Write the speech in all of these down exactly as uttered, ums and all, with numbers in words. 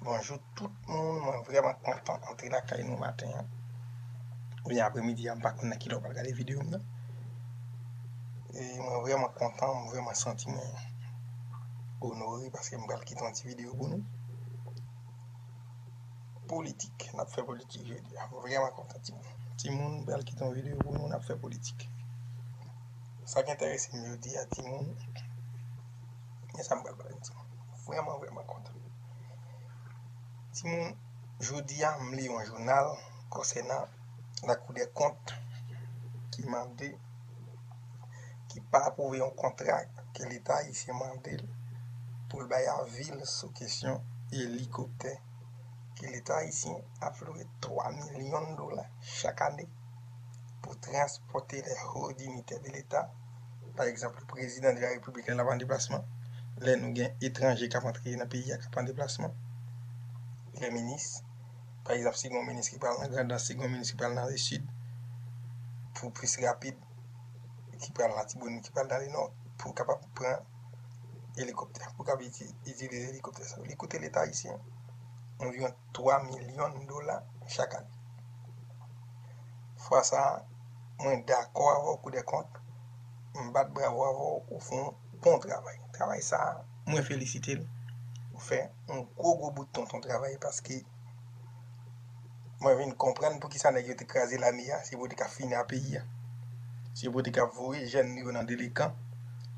Bonjou tout moun, mwen vrèman kontan antre lakay nou maten an. Oubyen apremidi a, m pa konn nan kilè w pral gade videyo m nan. E mwen vrèman kontan, m vrèman santi mwen onore paske m pral kite yon ti videyo pou nou. Politik, n ap fè politik jodi a. M vrèman kontan timoun. Timoun, m pral kite yon videyo pou nou, n ap fè politik. Sa k enterese m jodi a, timoun, men sa m pral pale timoun. Vrèman, vrèman kontan. Timoun, jodi a, m li yon jounal konsènan Lakou dè Kont ki mande, ki pa apwouve yon kontra ke Leta ayisyen mande l pou l bay avi l sou kesyon elikoptè ke Leta ayisyen ap lwe twa milyon dola chak ane pou transpòte les hauts dignitaires de l'État, pa egzanp, le président de la République lè l ap an deplasman, lè nou gen etranje k ap antre nan peyi a k ap an deplasman, les ministres, pa egzanp, si gen yon minis ki pral nan Grandans, si gen yon minis ki pral nan Lesid, pou plis rapid, ki pral Latibonit, ki pral nan Lenò, pou kapab pran elikoptè, pou kapab iti- itilize elikoptè sa yo. Li koute Leta ayisyen anviwon twa milyon dola chak ane. Fwa sa a, mwen dakò avè w, Kou dè Kont. M bat bravo avè w, ou fè yon bon travay. Travay sa a, mwen felisite l. Ou fè yon gwo, gwo bout tonton travay paske mwen vin konprann poukisa nèg yo te kraze lame a, se pou te ka fini a peyi a. Se pou te ka voye jèn yo nan delekan,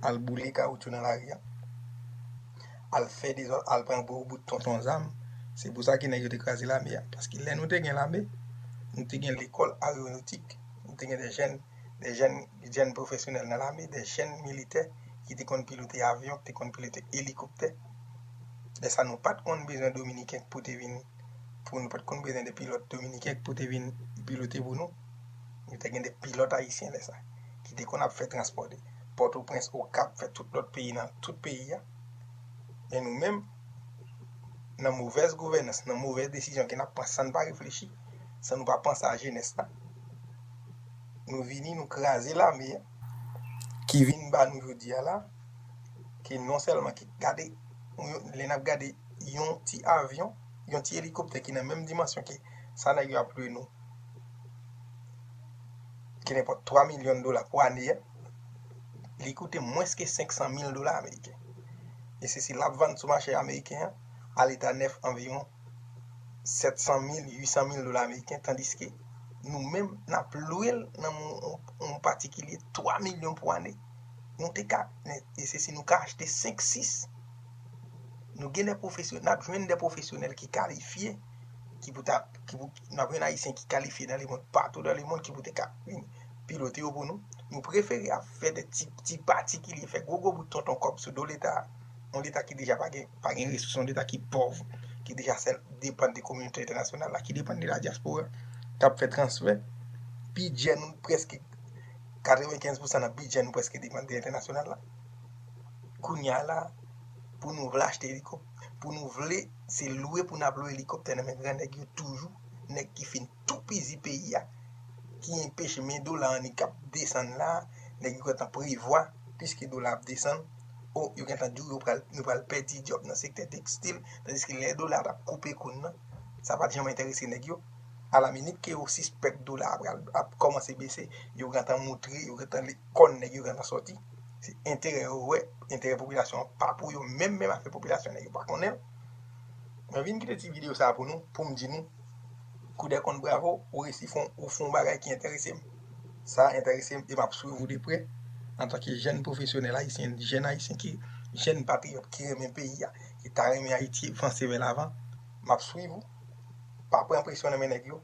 al boule kawoutchou nan lari a, al fè dezòd, al pran gwo bout tonton zam. Se pou sa ke nèg yo te kraze lame a. Paske lè nou te gen lame, nou te gen lekòl aeronautik, nou te gen de jèn, de jèn, jèn pwofesyonèl nan lame, de jèn militè ki te konn pilote avyon, ki te konn pilote elikoptè. Lè sa nou pa t konn bezwen dominiken pou te vin, pou nou pa t konn bezwen de pilòt dominiken pou te vin pilote pou nou. Nou te gen de pilòt ayisyen lè sa, ki te konn ap fè transpò de Pòtoprens, Okap, fè tout lòt peyi nan tout peyi a. Men nou menm, nan movèz gouvènans, nan movèz desizyon ke n ap pran san n pa reflechi, san nou pa panse a jenès la, nou vini, nou kraze lame a, ki vin ba nou jodi a la, ke non sèlman ki gade, lè n ap gade yon ti avyon, yon ti elikoptè ki nan menm dimansyon ke sa nèg yo ap lwe nou, ki nenpòt twa milyon dola pou ane a, li koute mwens ke senk san mil dola ameriken. E se si l ap vann sou mache ameriken an, a leta nèf anviwon sèt san mil, uit san mil dola ameriken, tandiske nou menm, n ap lwe l nan yon, yon, yon patikilye twa milyon pou ane. Nou te ka, e se si nou ka achte senk, sis. Nou gen de pwofesyonèl, n ap jwenn de pwofesyonèl ki kalifye, ki pou ta, ki pou, n ap jwenn ayisyen ki kalifye nan lemonn, patou nan lemonn, ki pou te ka vin pilote yo pou nou. Nou prefere ap fè de ti, ti patikilye, fè gwo, gwo bout tonton kòb sou do leta, yon leta ki deja pa gen, pa gen resous, yon leta ki pòv, ki deja sèl depann de kominote entènasyonal la, ki depann de la dyaspora, k ap fè transfè. Bidjè nou prèske, katrevenkenz pousan nan bidjè nou prèske depann de entènasyonal la. Kounye a la, pou nou vle achte elikop-, pou nou vle, se lwe pou n ap lwe elikoptè nan men gran nèg yo toujou, nèg ki fin toupizi peyi a, ki enpeche men dola an li k ap desann la, nèg yo gentan prevwa, piske dola ap desann, o, yo gentan di w yo pral, nou pral pèdi djòb nan sektè tekstil, tandiske lè dola t ap koupe kou n nan, sa pa t janm enterese nèg yo. Alaminit ke yo sispèk dola a pral, ap kòmanse bese, yo gentan moutre, yo gentan li, kòn nèg yo gentan sòti. Se enterè yo wè, enterè popilasyon an pa pou yo, menm, menm afè popilasyon nèg yo pa konnen l. Mwen vin kite ti videyo sa a pou nou, pou m di nou, Kou dè Kont, bravo, ou resi fè, ou fè yon bagay ki enterese m. Sa enterese m e m ap swiv ou de prè. Antanke jèn pwofesyonèl ayisyen, jèn ayisyen ki, jèn patriyòt ki renmen peyi a, ki ta renmen Ayiti vanse vè lavan, m ap swiv ou. Pa pran presyon nan men nèg yo.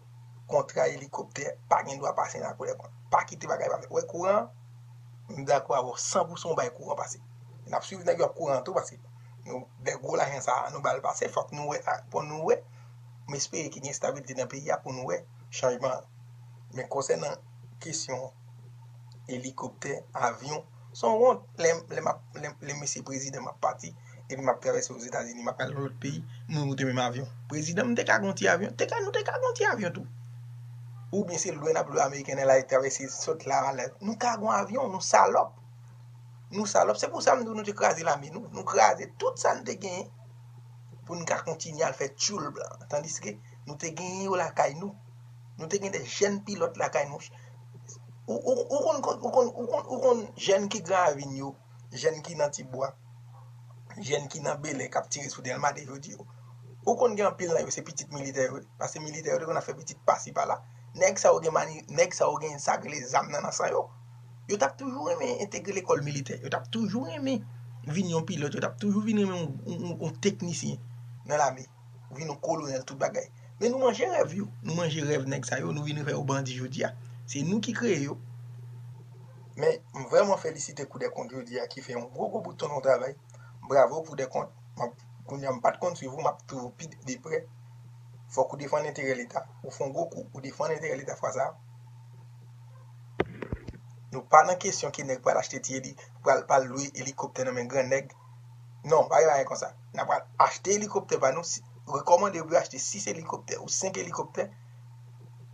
Kontra elikoptè pa gen dwa pase nan Kou dè Kont. Pa kite bagay pa fèt. Wè kouran an, m dakò avè w san pousan, w bay kouran pase. N ap swiv nèg yo ak kouran an tou, paske nou, de gwo lajan sa a, nou ba l pase, fòk nou wè sa, pou nou wè. M espere ke gen estabilite nan peyi a pou nou wè chanjman an. Men konsènan kesyon elikoptè, avyon, se yon wont. Lè, lè m ap, lè, lè mesye prezidan m ap pati, epi m ap travèse Ozetazini, m ap al nan lòt peyi, nou moute menm avyon. Prezidan, m te ka gen yon ti avyon, te ka, nou te ka gen yon ti avyon tou. Oubyen se lwe n ap lwe ameriken nan la, travèse, sot Lavalè. Nou ka gen yon avyon, nou salòp. Nou salòp. Se pou sa m di w nou te kraze lame nou. Nou kraze tout sa n te genyen. pou n ka kontinye al fè tchoul blan. Tandiske nou te genyen yo lakay nou. Nou te gen de jèn pilòt lakay nou. Ou, ou, ou konn, ou konn, ou konn, ou konn jèn ki Gran Ravin yo, jèn ki nan Tibwa, jèn ki nan Belè k ap tire sou Dèlma de jodi yo. Ou konn gen anpil nan yo se pitit militè yo, paske militè yo te konn ap fè pitit pasi pala. Nèg sa yo gen mani, nèg sa yo gen sa k rele zam nan nan san yo. Yo t ap toujou renmen entegre lekòl militè. Yo t ap toujou renmen vin yon pilòt. Yo t ap toujou vin renmen yon, yon, yon, yon teknisyen nan lame. Vin yon kolonèl, tout bagay. Men nou manje rèv yo. Nou manje rèv nèg sa yo. Nou vin fè yo bandi jodi a. Se nou ki kreye yo. Men, m vrèman felisite Kou dè Kont jodi a ki fè yon gwo, gwo bout tonton travay. Bravo Kou dè Kont. M ap, kounye a m pa t konn swiv ou, m ap swiv ou pi de prè. Fòk ou defann enterè Leta. Ou fè yon gwo kou, ou defann enterè Leta fwa sa a. Nou pa nan kesyon ke nèg pral achte ti eli, pral, pral lwe elikoptè nan men gran nèg. Non, pa gen bagay konsa. N a pral achte elikoptè pa nou. Si, rekòmande yo pou yo achte sis elikoptè ou senk elikoptè.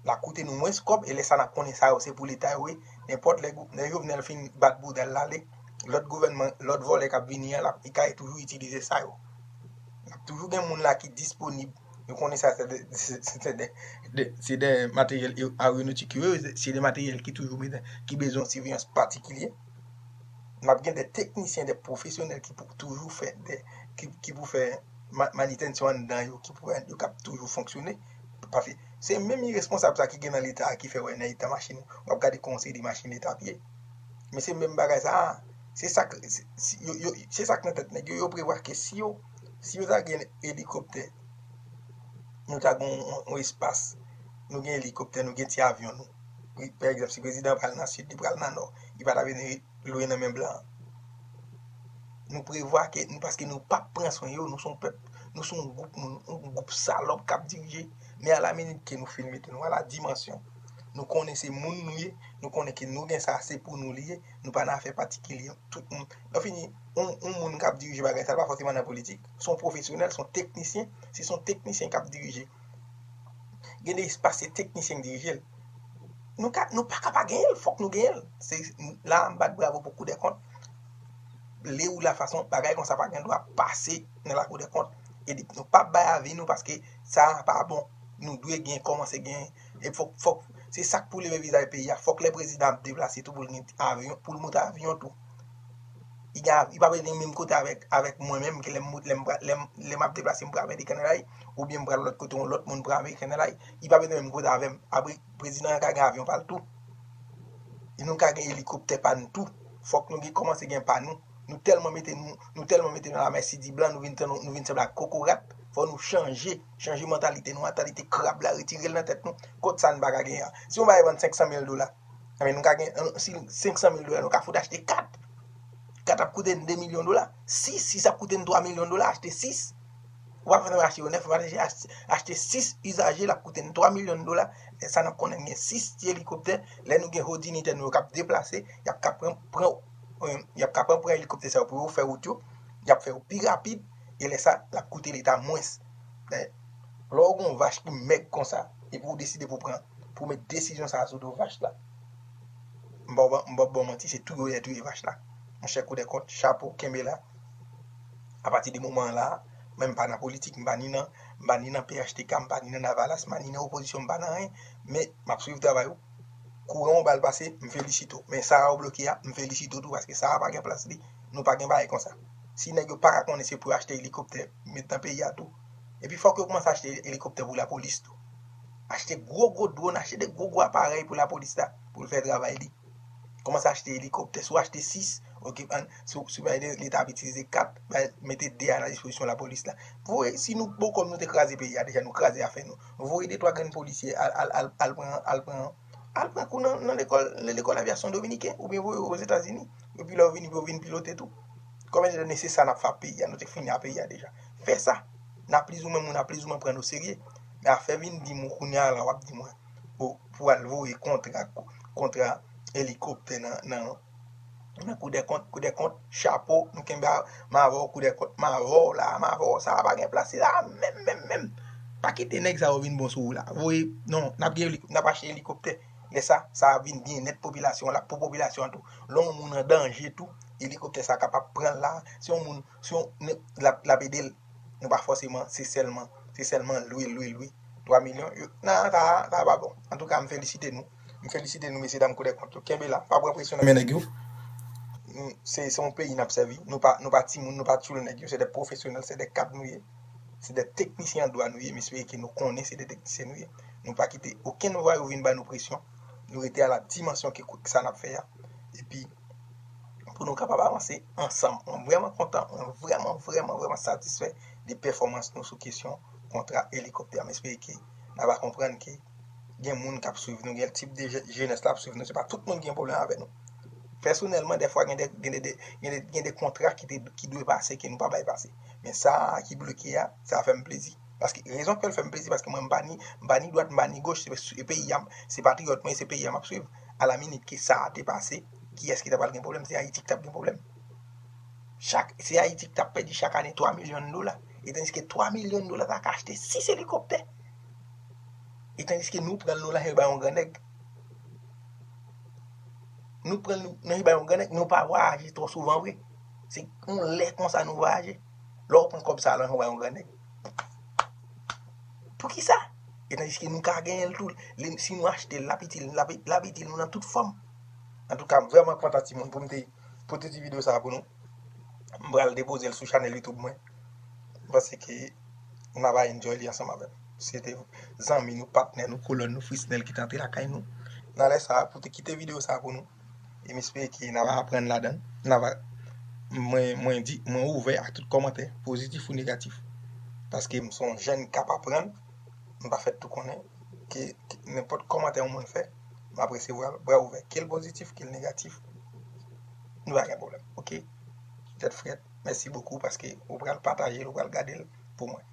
L ap koute nou mwens kòb, e lè sa n ap konnen sa yo se pou Leta yo ye. Nenpòt lè, lè Jovenel fin bat bouda l ale, lòt gouvènman, lòt vòlè k ap vini an, l ap, li ka toujou itilize sa yo. L ap toujou gen moun la ki disponib. Nou konnen sa se de, se, se de, de, se de materyèl e- aeronotik yo, se de materyèl ki toujou bezwen, ki bezwen yon siveyans patikilye. N ap gen de teknisyen, de pwofesyonèl ki pou toujou fè, de, ki, ki pou fè ma- manitènsyon anndan yo, ki pou fè yo k ap toujou fonksyone. Paske se menm iresponsab sa ki gen nan Leta a ki fè wè nan eta machin, w ap gade kòman se de machin Leta ap ye. Men se menm bagay sa a. Se sa k, se, se, yo, yo, se sa k nan tèt nèg yo. Yo prevwa ke si yo, si yo ta gen elikoptè, nou ta gen yon, yon espas, nou gen elikoptè, nou gen ti avyon nou. Wi, pa egzanp, si prezidan pral nan sid, li pral nan nò, li pa ta vin lwe nan men blan. Nou prevwa ke, nou, paske nou p ap pran swen yo, nou se yon pèp, nou se yon gwoup moun, yon gwoup salòp k ap dirije. Men a la minit ke nou fin mete nou a la dimansyon, nou konnen se moun nou ye, nou konnen ke nou gen sa, se pou nou li ye, nou pa nan afè patikilye. Tout moun, lè w fini, yon, yon moun k ap dirije bagay sa, l pa fòseman nan politik. Se yon pwofesyonèl, se yon teknisyen, si se yon teknisyen k ap dirije, gen de espas se teknisyen k dirije l. Nou ka, nou pa ka pa genyen l, fòk nou genyen l. Se la a m bat bravo pou Kou dè Kont. Lè ou la fason bagay konsa pa gen dwa pase nan Lakou dè Kont. E di, nou p ap bay avi nou paske sa a pa bon. Nou dwe gen, kòmanse gen. E fòk, fòk, se sa k pou leve vizaj peyi a. Fòk lè prezidan ap deplase tou pou l gen avyon, pou l monte avyon tou. Li gen av- li pa bezwen menm kote avèk, avèk mwen menm ke lè m, lè m, lè m, lè m ap deplase m pral American Airlines, oubyen m pral lòt kote yon lòt moun pral American Airlines, li pa bezwen menm kote avè m. Apre, prezidan an ka gen avyon pa l tou. E nou ka gen elikoptè pa nou tou. Fòk nou gen, kòmanse gen pa nou. Nou tèlman mete nou, nou tèlman mete nou alamèsi di blan, nou vin tann, nou vin sanble ak kokorat. Fò nou chanje, chanje mantalite nou, mantalite krab la, retire l nan tèt nou. Kot sa n pa ka genyen an? Si yon bagay vann senk san mil dola, men nou ka gen, si senk san mil dola, nou ka fout achte kat. Kat ap koute n de milyon dola. Sis, sis ap koute n twa milyon dola, achte sis. Ou pa fè achte yo nèf, ou pa achte, achte sis izaje, l ap koute n twa milyon dola. Lè sa n ap konnen n gen sis ti elikoptè. Lè nou gen ho dinitè nou yo k ap deplase, y ap ka pran, pran, eh, y ap ka pran, pran elikoptè sa yo pou yo fè wout yo. Y ap fè yo pi rapid. E lè sa, l ap koute Leta mwens. Lè, lè w gen yon vach ki mèg konsa, epi w deside pou pran, pou met desizyon sa a sou do vach la, m p ap, m p ap ba w manti, se touye w lè touye vach la. Monchè Kou dè Kont, chapo, kenbe la. Apati de moman an la, mwen m pa nan politik, m pa ni nan, m pa ni nan P H T K, m pa ni nan Lavalas, m pa ni nan opozisyon, m pa nan anyen. Men, m ap swiv travay ou. Kouran w ba l pase, m felisite w. Men sa a w bloke a, m felisite w tou, paske sa a pa gen plas li. Nou pa gen bagay konsa. Si nèg yo pa ka konnen se pou yo achte elikoptè, met nan peyi a tou. Epi fòk yo kòmanse achte elikoptè pou lapolis tou. Achte gwo gwo dwòn, achte de gwo gwo aparèy pou lapolis la, pou l fè travay li. Kòmanse achte elikoptè. Si w achte sis, oke, ann, si w, si w bay de, Leta ap itilize kat, bay, mete de a nan dispozisyon lapolis la. Voye, si nou, bon, kòm nou te kraze peyi a deja, nou kraze afè nou. Voye de twa grenn polisye al, al, al, al pran, al pran, al pran kou nan, nan lekòl, nan lekòl avyasyon dominiken, oubyen voye yo Ozetazini. Epi lè yo vini, pou yo vin pilote tou. Konbyen de nesesè n ap fè peyi a? Nou te fini a peyi a deja. Fè sa. N a plizoumwen, moun ap plizoumwen pran nou serye. Men afè vin di m ou kounye a la, w ap di mwen, o, pou al voye kontra, kontra elikoptè nan, nan, nan Kou dè Kont, Kou dè Kont, chapo, nou kenbe a, m avè w, Kou dè Kont, m avè w la, m avè w, sa a pa gen plas la, menm, menm, menm. Pa kite nèg sa yo vin bon sou ou la. Voye, non, n ap gen, n ap achte elikoptè. Lè sa, sa ap vin byennèt popilasyon an, l ap pou popilasyon an tou. Lè yon moun an danje tou, elikoptè sa kapab pran l la. Si yon moun, si yon, l ap, l ap ede l. Nou pa fòseman, se sèlman, se sèlman lwi, lwi, lwi. Twa milyon, yo, nan, sa, sa pa bon. Antouka, m felisite nou. M felisite nou, mesye dam Kou dè Kont yo. Kenbe la, pa pran presyon nan men nèg yo. Nou, se, se yon peyi n ap sèvi. Nou pa, nou pa timoun, nou pa tchoul nèg yo. Se de pwofesyonèl, se de kad nou ye. Se de teknisyen an dwa nou ye. M espere ke nou konnen se de teknisyen nou ye. Nou pa kite okenn vwayou vin ba nou presyon. Nou rete a la dimansyon ke, ke sa n ap fè a. Epi, pou nou kapab avanse ansanm. Mwen vrèman kontan, mwen vrèman, vrèman, vrèman satisfè de pèfòmans nou sou kesyon kontra elikoptè. M espere ke n a va konprann ke gen moun k ap swiv nou, gen tip de je- jenès la ap swiv nou. Se pa tout moun ki gen pwoblèm avè nou. Pèsonèlman, dèfwa gen de, gen de, de, gen de, gen de kontra ki, te, ki dwe pase, ke nou pa bay pase. Men sa a ki bloke a, sa fè m plezi. Paske rezon k fè l fè m plezi, paske mwen, m pa ni, m pa ni dwat, m pa ni goch, se, se peyi a m, se patriyòt mwen, se peyi a m ap swiv. A la minit ke sa a te pase, kiyès ki ta pral gen pwoblèm? Se Ayiti ki t ap gen pwoblèm. Chak, se Ayiti ki t ap pèdi chak ane twa milyon dola. E tandiske twa milyon dola ta ka achte sis elikoptè. E tandiske nou pran l, nou lage bay yon gran nèg. Nou pran l, nou lage bay yon gran nèg, nou pa vwayaje twò souvan vre. Se yon lè konsa nou vwayaje. Lè w pran kòb sa a, lage bay yon gran nèg. Poukisa? E tandiske nou ka genyen l tou. Li, si nou achte l, l ap itil, l ap, l ap itil nou nan tout fòm. Antouka, m vrèman kontan timoun pou m te pote ti videyo sa a pou nou. M pral depoze l sou chanèl YouTube mwen. M panse ke n a va enjoy li ansanm avè m. Se te zanmi nou, patnè nou, kolòn nou, Frisnel ki te antre lakay nou. Nan lè sa a, pou te kite videyo sa a pou nou. E m espere ke n a va aprann ladan l. N a va, mwen, mwen di, mwen ouvè a tout kòmantè, pozitif ou negatif. Paske m se yon jèn k ap aprann, m pa fèt tou konnen ke, ke nenpòt kòmantè yon moun fè, m ap resevwa l bra ouvè. Ke l pozitif, ke l negatif, nou pa gen pwoblèm. Oke? Tèt frèt, mèsi bokou paske ou pral pataje l, ou pral gade l pou mwen.